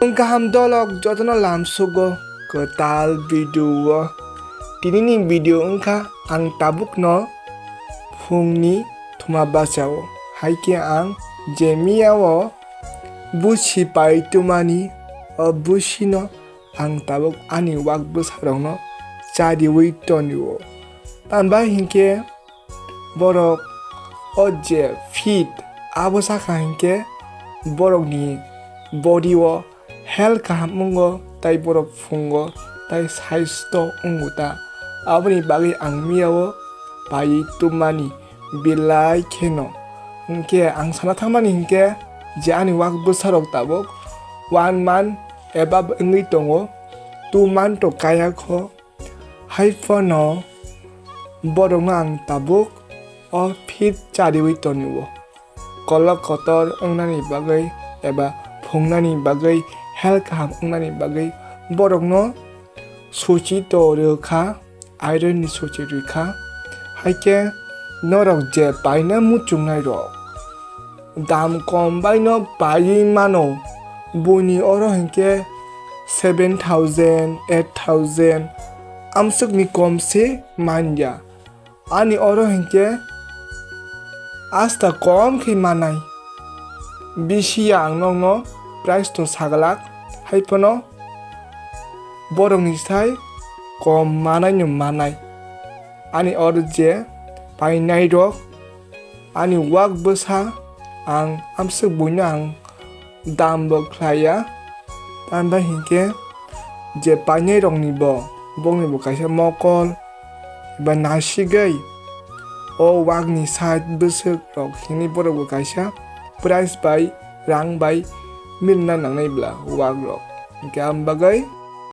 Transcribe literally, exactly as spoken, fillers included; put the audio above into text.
Wng kaham dolok jotono lamsugo kwtal video o. Tinini video wngkha ang tabukno phungni thuma bachao. Haikhe ang je miyao busi pai tumani, o busino ang tabuk ani wak bwsarokno chariwi tonio. Tambai hinkhe borok o je fit, abo sakha hinkhe borokni body o health kaham wngo, tai borok phungo tai saisto wngo ta. Aboni bagwi ang miyao paiwi tummani belai kheno. Hinkhe ang sana thangmani hinkhe je ani wak bwsarok tabuk one month above wngwi tongo, two month to kaya kho. Hai phano borokno ang tabuk o fit chariwi tonio. Kolok kotor wngnani bagwi eba phungnani bagwi, health kaham wngnani bagwi borokno suchi to rwkha, iron ni suchi rwkha. Haikhe norok je paina muchungnai rok dam kom baino paiwi mano, buini oro hinkhe seven thousand, eight thousand, amsukni kom se manya. Ani oro hinkhe asta kom khe manai. Bisi ya ang nokno price to saglak, hai phano borokni sai kom manai no manai. Ani oro je painai rok, ani wak bwsa ang amsuk buino ang dam bo khlai ya. Tambai hinkhe je painai rokni bo, bongni bo kaisa mokol eba nasigwi o wakni side bwswk rok hinwi borok bo kaisa price bai, rang bai milna nangnai bla wak rok. Hinkhe am bagwi